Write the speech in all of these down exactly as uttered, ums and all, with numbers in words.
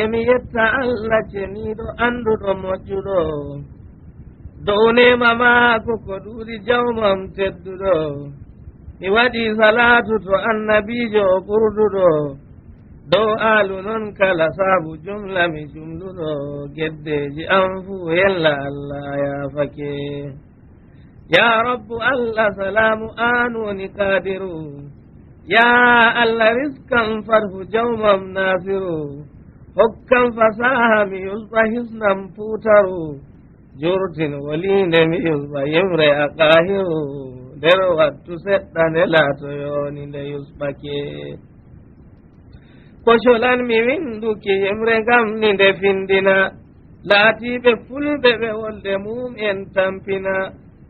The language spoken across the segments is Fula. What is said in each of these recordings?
Emi yetta Allah ceniiɗo annduɗo moƴƴuɗo, dow neema maako ko ɗuuɗi jawmam tedduɗo. Mi waɗi salaatu to annabiijo o ɓurduɗo, dow aalu non kala saabu jumla mi jumluɗo, geddeeji am fuu yella Allah yaafake. Yaa Rabbu Allah salaamu aan woni qaadiru. Yaa Allah riskam farhu jawmam naasiru. Hokkam fasaaha mi yusɓa hisnam puutaru. Jurtin woliinde mi yusɓa yimre a qaahiru. Nder wattu seɗɗa nde laatoyooni nde yusɓake. Ko colan mi winnduki yimre ngam ni nde findina. Laatiiɓe fulɓe ɓe wolde mum en tampina.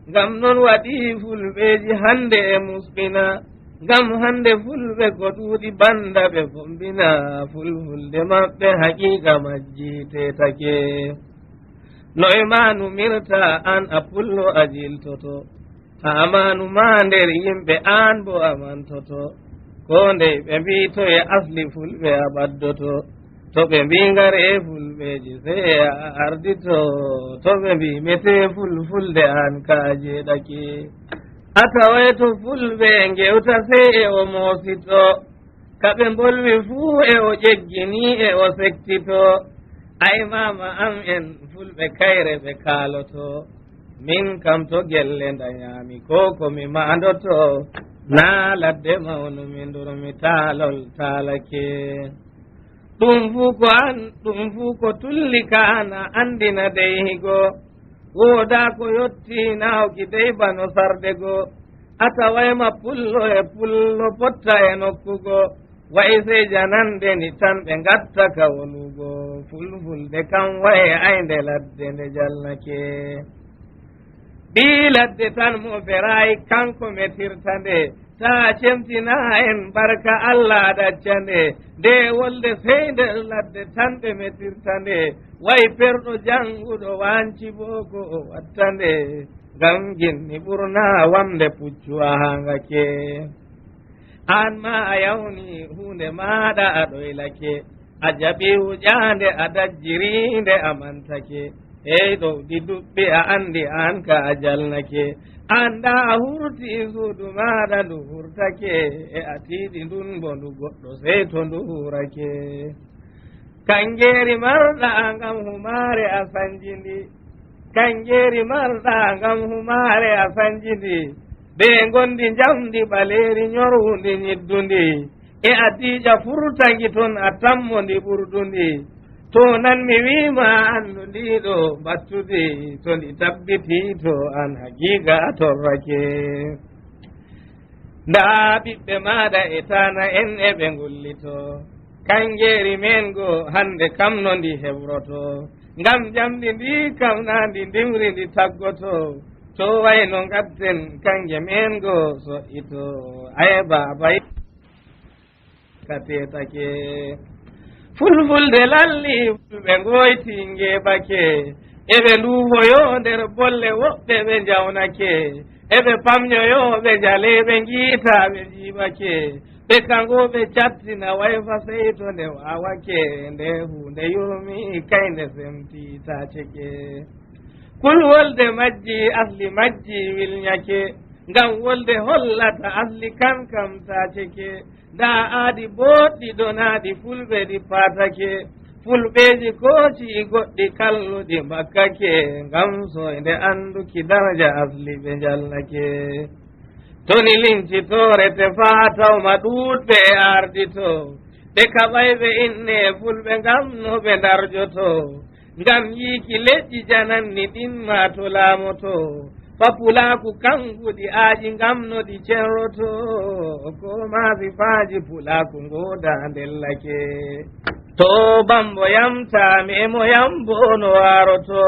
Ngam non waɗi fulɓeeji hannde e musɓina. Ngam hannde fulɓe ko ɗuuɗi bannda ɓe fombina. Fulfulde maɓɓe haqiiqa majji tetake. No e ma numirta aan a pullo a jiltoto. Haa maanu maa nder yimɓe aan bo a mantoto. Koo ndey ɓe mbii to e asli fulɓe a ɓaddoto. To ɓe mbii ngaree fulɓeeji sey a ardito. To ɓe mbii metee fulfulde aan kaa jeeɗake. A taway to fulɓe ngewta sey e o moosito. Ka ɓe mbolwi fuu e o ƴeggini e o sektito. Ay maama am en fulɓe kayre ɓe kaaloto. Min kam to gelle ndañaami ko ko mi maandoto. Naa ladde mawnu mi ndur mi taalol taalake. Ɗum fuu ko an, ɗum fuu ko tulli ka an a anndina dey higo. Woodaa ko yotti naawki dey bano sarde go. A taway ma pullo e pullo potta e nokku go. Wa'i sey janande ni tan ɓe ngatta ka wolugo. Fulfulde kam wa'i aynde ladde nde jalnake. Ɓii ladde tan mo feraay kanko metirta nde. Taa cemtina en barka Allah ɗacca nde. Nde wolde sey nder ladde tan ɓe metirta nde. Wa'i perɗo jannguɗo waanci boo ko o watta nde. Ngam ginni ɓurna wamde puccu a haangake. Aan ma a yawni huunde maaɗa a ɗoylake. A jaɓi huƴaande a dajjiriinde a mantake. Hey ɗowdi duɓɓi a anndi aan ka a jalnake. Annda a hurti suudu maaɗa ndu hurtake. E a tiiɗi ndun mbo ndu goɗɗo sey to ndu hurake. Kanngeeri marɗa ngam humaare a sanjindi. Kanngeeri marɗa ngam humaare a sanjindi. Be ngondi njamndi ɓaleeri nyorwundi nyiddundi. E a diiƴa furta ngi ton a tammo ndi ɓurdundi. To nan mi wiima anndu ndi ɗo mbattudi. To ndi tabbiti to an haqiiqa a torrake. Ndaa ɓiɓɓe maaɗa e taana en e ɓe ngullito. Kanngeeri men go hannde kam no ndi heɓroto. Ngam njamndi ndi kam naa ndi ndimri ndi taggoto. To wayno ngadden kannge men go so'ito. Ay baaba ka tetake. Fulfulde lalli, fulɓe ngoyti ngeɓake. Eɓe nduufoyo nder bolle woɓɓe ɓe njawnake. Eɓe pamnyoyo ɓe njale ɓe ngiita ɓe njiiɓake. Ɓe kango ɓe cattina wayfa sey to nde waawake. Nde huunde yurmi kay nde semti taaceke. Kul wolde majji asli majji wilnyake. Ngam wolde hollata asli kan kam taaceke. Ndaa aadi booɗɗi donaaɗi fulɓe ɗi paatake. Fulɓeeji kooci goɗɗi kalluɗi mbakkake. Ngam soynde annduki daraja asli ɓe njalnake. To ni lincitoore tefaa tawma ɗuuɗɓe e ardito. Ɓe kaɓay ɓe inne fulɓe ngam no ɓe ndarjoto. Ngam yiiki leƴƴi jananni ɗin ma to laamoto. Fa pulaaku kanguɗi aaƴi ngam no ɗi cerroto. Ko ma sifaaji pulaaku ngooda ndellake. To bambo yamta mi e mo yambo no waaroto.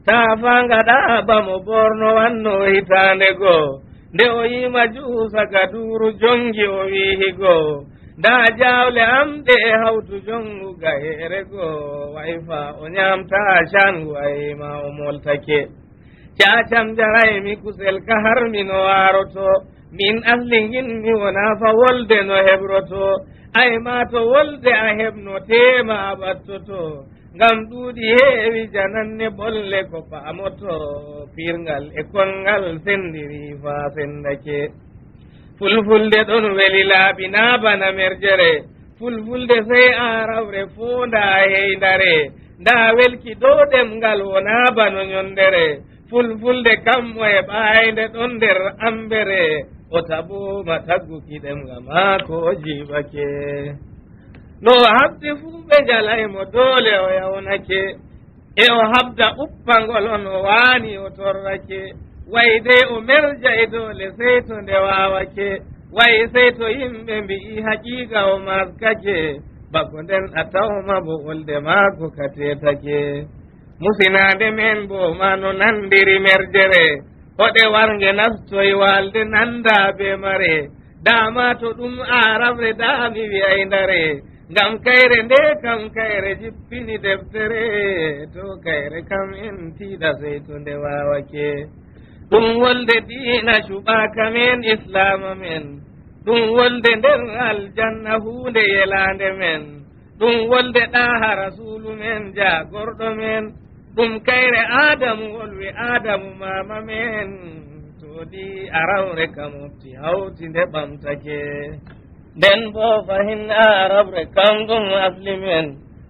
Taa faa ngaɗa bamo borno wanno hitaande goo. Nde o yiima juusa ka duuru jongi o wiihi goo. Ndaa jaawle am ɗe e hawtu jongu gaheere goo. Wa'i faa o nyaamta caangu a yiima o moltake. Caacam njaray mi kusel ka harmi no waaroto. Min asli ngin mi wonaa fa wolde no heɓrotoo, ay maa to wolde a heɓno teema a ɓattoto. Ngam ɗuuɗi heewi jananne bolle ko paamoto, piirngal e konngal senndiri faa senndake. Fulfulde ɗon weli laaɓi naa bana merjere, fulfulde sey aarawre foonda heyndare, ndaa welki dow ɗemngal wonaa bano nyonndere, fulfulde kammo e ɓaaynde ɗon nder ammbere, o taɓooma tagguki ɗemnga maako o jiiɓake. No o haɓdi fuu ɓe njalay mo doole o yawnake, e o haɓda uppangol on o waani o torrake, way dey o merja e doole sey to nde waawake, way sey to yimɓe mbi'i haqiiqa o maskake, bako nden a tawma bo wolde maako ka teetake. Musinaande men boo ma no nanndiri merjere, hoɗe warnge nastoy waalde nanndaa bee mare, dama to ɗum aarabre daa mi wi'ay ndare, ngam kayre nde kam kayre jippini deftere, to kayre kam en tiiɗa sey to nde waawake. Ɗum wolde diina cuɓaaka men islaama men, ɗum wolde nder aljanna huunde yelaande men, ɗum wolde ɗaaha rasuulu men jaagorɗo men, ɗum kayre Aadamu wolwi Aadamu maama men, to ɗi arawre ka mofti hawti nde ɓamtake. Nden boo fahin aarabre kam ɗum asli men,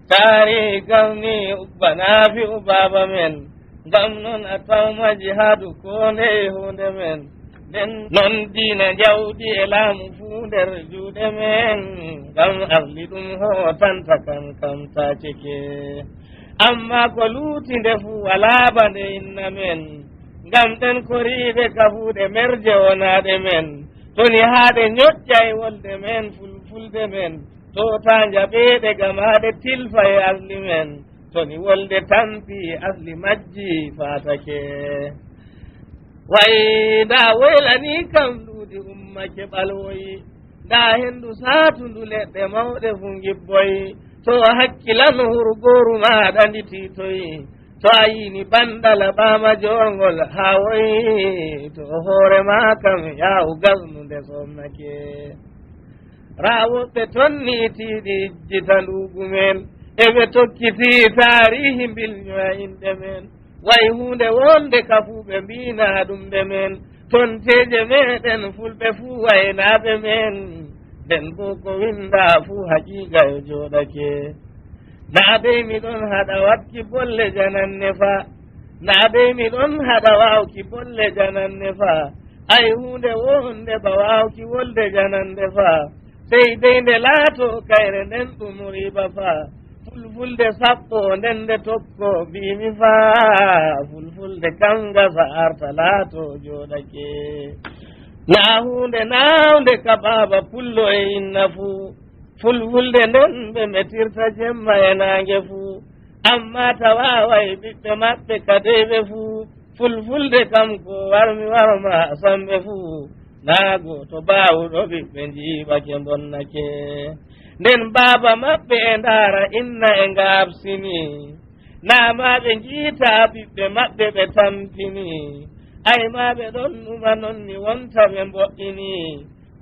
taarihi kam ni ubbanaafi ubaaba men, ngam non a tawma jihaadu koo ndey huunde men. Nden non diina njawdi e laamu fuu nder juuɗe men, ngam asli ɗum hootanta kan kam taa ceke. Ammaa ko luuti nde fuu walaa ba nde inna men, ngam ɗen koriiɓe kafuuɗe merje wonaaɗe men, to ni haa ɗe nyoƴƴa e wolde men fulfulde men, to taa njaɓeeɗe gam haa ɗe tilfa e asli men, to ni wolde tampi asli majji faatake. Way, ndaa woyla ni kam ɗuuɗi ummake ɓalwoyi, ndaa henndu saatundu leɗɗe mawɗe fuu ngibboyi, to a hakkilan hurgooru maaɗa ndi tiitoyi, to a yiini banɗala ɓaama joorngol haa woyi, to hoore maa kam yaawu gasnu nde soomnake. Raa woɓɓe tonni tiiɗi ijjita nduugu men, e ɓe tokkiti taarihi mbilnyoya inɗe men. Way huunde wonde kafuuɓe mbiina ɗum nde men, tonteeje meɗen fulɓe fuu waynaaɓe men, nden boo ko winndaa fuu haqiiqa yo jooɗake. Naa dey mi ɗon haɗa waɗki bolle jananne fa, naa dey mi ɗon haɗa waawki bolle jananne fa, ay huunde wonde ba waawki wolde janande fa, sey dey nde laato kayre nden ɗum riiba fa, fulfulde sappo nden nde tokko mbiimi fa, fulfulde kam gasa arta laato jooɗake. Naa huunde naawnde ka baaba pullo e inna fuu, fulfulde nden ɓe metirta jemma e naange fuu, ammaa tawaaway ɓiɓɓe maɓɓe kadeyɓe fuu, fulfulde kam ko warmi warma samɓe fuu, naa gooto baawuɗo ɓiɓɓe njiiɓake mbonnake. Nden baaba maɓɓe e ndaara inna e nga absini, naa maa ɓe njiita ɓiɓɓe maɓɓe ɓe tampini, ay maa ɓe ɗon numa non ni wonta ɓe mboɗɗini.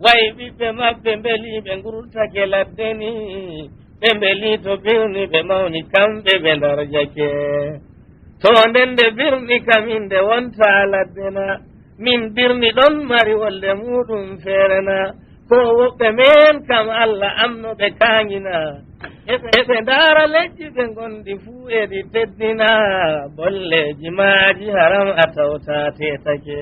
Way ɓiɓɓe maɓɓe mbeli ɓe ngurtake ladde ni, ɓe mbeli to birni ɓe mawni kamɓe ɓe ndarjake. To nden nde birni kam inde wonta ladde na, min birni ɗon mari wolde muuɗum feere na, ko woɓɓe men kam Allah amno ɓe kaangina. E ɓe, e ɓe ndaara leƴƴi ɓe ngondi fuu e ɗi teddina, bolleeji maaji haram a tawta teetake.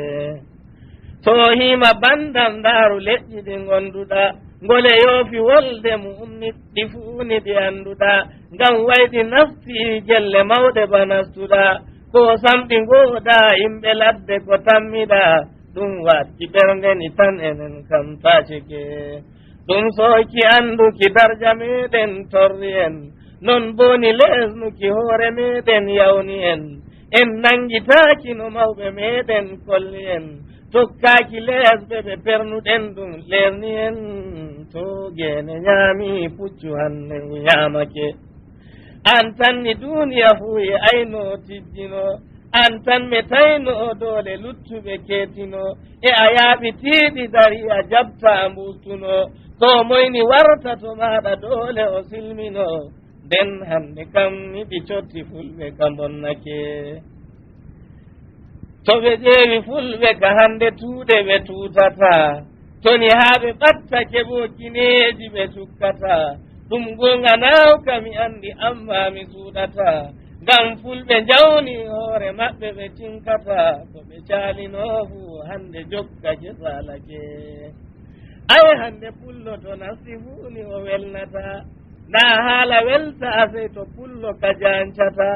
To hiima banndam ndaaru leƴƴi ɗi ngonduɗa, ngole yoofi wolde mu'um ni ɗi fuu ni ɗi annduɗa, ngam wayɗi nasti gelle mawɗe ba nastuɗa, ko samɗi ngooda yimɓe ladde ko tammiɗa, ɗum waɗki ɓernde ni tan enen kam taacike. Ɗum sooyki annduki darja meɗen torri en, non boo ni leesnuki hoore meɗen yawni en. En nanngitaaki no mawɓe meɗen kolli en, tokkaaki leesɓe ɓe pernuɗen ɗum leesni en. To geene nyaami puccu hannde ngu nyaamake. An tan ni duuniya fuu e ayno tijjino, An tan metayno doole luttuɓe keetino, e a yaaɓitiiɗi dari a jaɓta a mbuustuno. Ko moyni warta to maaɗa doole o silmino. Nden hannde kam miɗi cotti fulɓe ka mbonnake. To ɓe ƴeewi fulɓe ka hannde tuuɗe ɓe tuutata. Toni haa ɓe ɓatta keɓookineeji ɓe cukkata. Ɗum goonga naawka mi anndi amma mi suuɗata. Ngam fulɓe njawni hoore maɓɓe ɓe tinkata. Ko ɓe caalinoo fuu hannde jokkake salake. Ay hannde pullo to nasti fuu ni o welnata. Naa haala welta sey to pullo ka jaancata.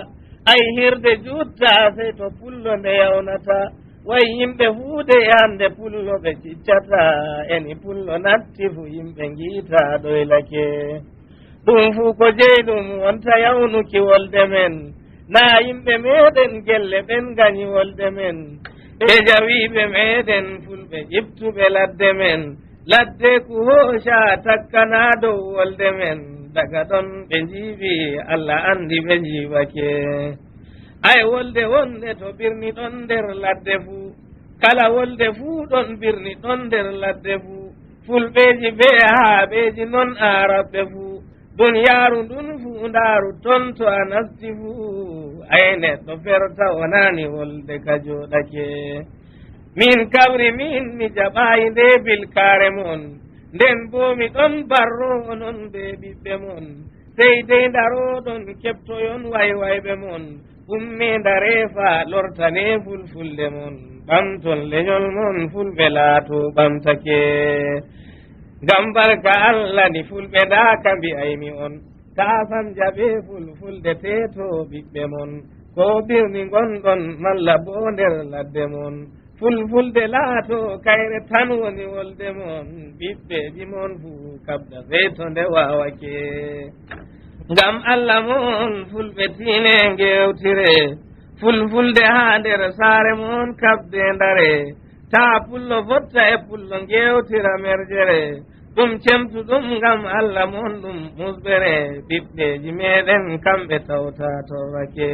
Ay hirde juutta sey to pullo nde yawnata. Way yimɓe fuu de e hannde pullo ɓe ciccata. Eni pullo natti fuu yimɓe ngiita ɗoylake. Ɗum fuu ko jey ɗum wonta yawnuki wolde men. Naa yimɓe meeɗen gelle ɓen ngañi wolde men. Ɓe jawiiɓe meeɗen fulɓe ƴiftuɓe ladde men. Laddeeku hooca takkanaa dow wolde men. Daga ɗon ɓe njiiɓi, Alla anndi ɓe njiiɓake. Ay wolde wonde to birni ɗon nder ladde fuu. Kala wolde fuu ɗon birni ɗon nder ladde fuu. Fulɓeeji bee haaɓeeji non aaraɓɓe fuu. Duniyaaru ndun fuu ndaaru ton to a nasti fuu. Ay neɗɗo ferta o nani wolde ka jooɗake. Min kabri min mi jaɓaayi nde bilkaare mon. Nden boo mi ɗon barro onon bee ɓiɓɓe mon. Sey dey ndarooɗon keɓtoyon waywayɓe mon. Ummee ndaree faa lortanee fulfulde mon. Ɓamton leñol mon fulɓe laato ɓamtake. Ngam barka Alla ni fulɓe ndaa ka mbi'aymi on. Taa sam jaɓee fulfulde teeto ɓiɓɓe mon. Koo birni ngonɗon malla boo nder ladde mon. Fulfulde laato kayre tan woni wolde mon. Ɓiɓɓeeji mon fuu kaɓda sey to nde waawake. Ngam Alla mon fulɓe tiine ngeewtire. Fulfulde haa nder saare mon kaɓde ndare. Taa pullo fotta e pullo ngeewtira merjere. Ɗum cemtuɗum ngam Alla mon ɗum musɓere. Ɓiɓɓeeji meeɗen kamɓe tawta torrake.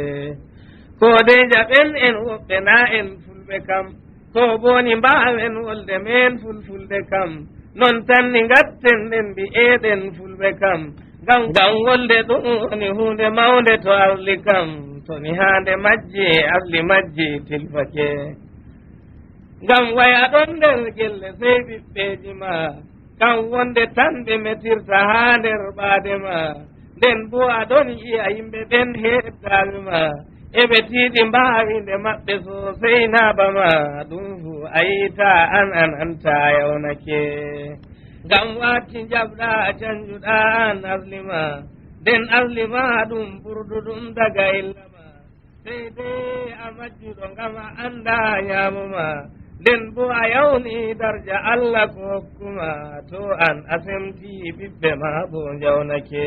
Ko dey jaɓen en woɓɓe naa en fulɓe kam. Ko boni mbaawen wolde men fulfulde kam. Non tan ni ngatten ɗen mbi'eɗen fulɓe kam. Ngam, ngam wolde ɗum woni huunde mawnde to asli kam. To ni haa nde majji asli majji tilfake. Ngam waya ɗon nder gelle sey ɓiɓɓeeji ma. Kam wonde tan ɓe metirta haa nder ɓaade ma. Nden boo a ɗon yi'a yimɓe ɓen heeddaaɓe ma. E ɓe tiiɗi mbaawi nde maɓɓe sosey naaɓa ma. Ɗum fuu a yiita an, an, an taa yawnake. Ngam waatti njaɓɗa a canjuɗa an asli ma. Nden asli ma ɗum ɓurduɗum daga illa ma. Sey dey a majjuɗo ngam a anndaa nyaamo ma. Nden boo a yawni darja Alla ko hokku ma. To an a semti ɓiɓɓe ma boo njawnake.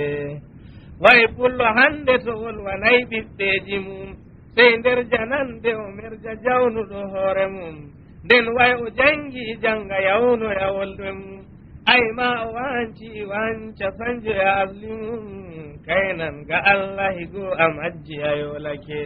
Way pullo hannde to wolwanay ɓiɓɓeeji mum. Sey nder janande o merja jawnuɗo hoore mum. Nden way o jangi janga yawnoya wolde mum. Ay ma o wanci wanca sanjoya asli mum. Kaynan ga Alla higo a majji a yolake.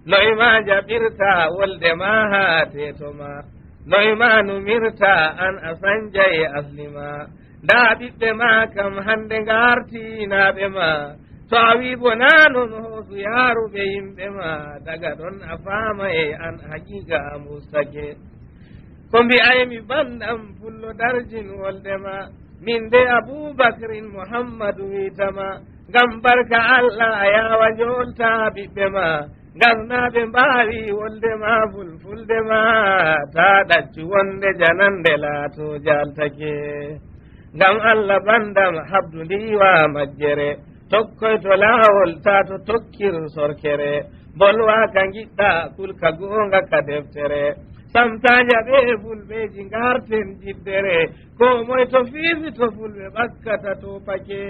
Noy ma jaɓirta wolde ma haa teeto ma? Noy ma numirta an a sanjay asli ma? Ndaa ɓiɓɓe ma kam hannde ngartinaaɓe ma. To a wii bo naa non hoosu yaaruɓe yimɓe ma, daga ɗon a faamay an haqiiqa a mustake. Ko mbi'aymi banndam pullo darjin wolde ma. Min de Abubakrin Muhammadu wiitama. Ngam barka Alla a yaawa njoolta ɓiɓɓe ma. Ngasnaaɓe mbaawi wolde ma fulfulde ma. Taa ɗaccu wonde janande laato jaaltake. Ngam Alla banndam habdu ndiwa majjere. Tokkoy to laawol taa to tokkir sorkere. Bolwa ka ngiɗɗa kulka goonga ka deftere. Samta jaɓe fulɓeeji ngarten jiddere. Ko moy to fiifi to fulɓe ɓakkata to pake.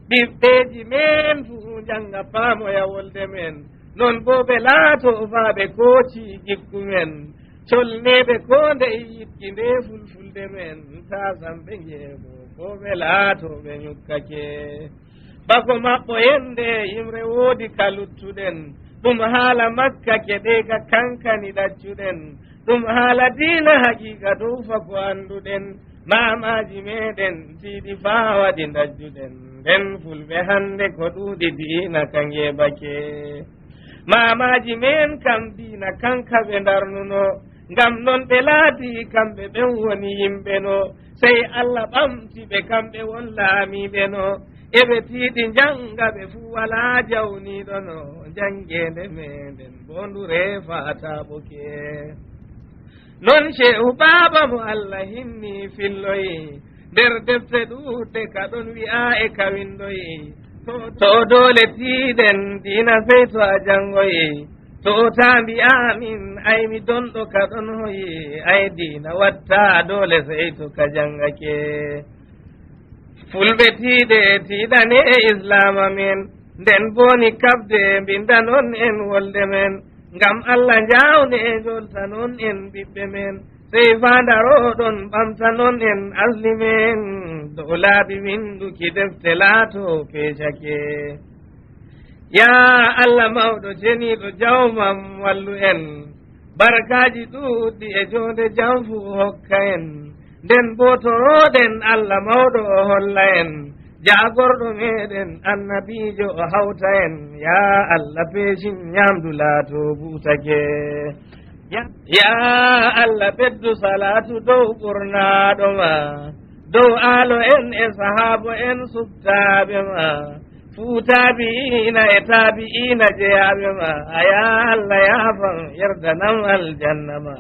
Ɓiɓɓeeji men fuu njannga paamoya wolde men. Non boo ɓe laato faa ɓe kooci gikku men. Colneeɓe koo ndey yiɗki nde fulfulde men. Taa sam ɓe njeebo koo ɓe laato ɓe ñukkake. Bako maɓɓo yende yimre woodi ka luttuɗen. Ɗum haala Makka keɗe ka kankani ɗaccuɗen. Ɗum haala diina haqiiqa dow fa ko annduɗen. Maamaaji meɗen tiiɗi faa waɗi ndajjuɗen. Nden fulɓe hannde ko ɗuuɗi diina ka ngeebake. Maamaaji men kam diina kanka ɓe ndarnuno. Ngam non ɓe laati kamɓe ɓen woni yimɓe no. Sey Allah ɓamti ɓe kamɓe won laamiiɓe no. Eɓe tiiɗi njannga ɓe fuu walaa jawniiɗo no. Njanngeende meɗen boo ndu reefa taaɓoke. Non Shehu Baaba mo Allah hinni filloyi, nder defte ɗuuɗɗe ka ɗon wi'aa e ka windoyi. To, to doole tiiɗen diina sey to a janngoyi. To o taa mbi'aa min, ay mi donɗo ka ɗon hoyi, ay diina wattaa doole sey to ka janngake. Fulɓe tiiɗe, tiiɗane e Islaama men, nden boni kaɓde, mbinda non en wolde men. Ngam Allah njaawne e njolta non en ɓiɓɓe men. Sey faa ndaroɗon ɓamta non en asli men. Dow laabi winduki defte laato peecake. Yaa Allah mawɗo ceniiɗo jawmam wallu en. Barkaaji ɗuuɗɗi e joonde jam fuu hokka en. Nden boo toroɗen Allah mawɗo o holla en. Jaagorɗo meɗen annabiijo o hawta en. Yaa Allah peecin nyaamdu laato buutake. Yaa Allah ɓeddu salaatu dow ɓurnaaɗo ma. Dow aalo en e sahaabo en suɓtaaɓe ma. Fuu taabi'iina e taabi'iina jeyaaɓe ma. A yaa Allah yaafan yerdanam aljanna ma.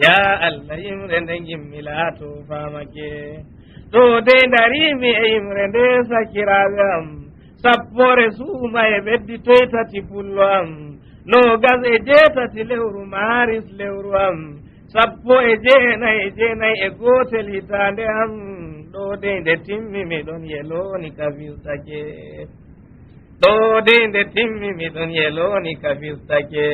Yaa Allah yimre nde ngimmi laato faamake. Ɗo dey ndariimi e yimre nde sakiraaɓe am. Sappoore suuma e ɓeddi toy tati pullo am. Noogas e jeetati lewru maaris lewru am. Sappo e jeenay e jeenay e gootel hitaande am. Ɗo dey nde timmi miɗon yelooni ka fistake. Ɗo dey nde timmi miɗon yelooni ka fistake.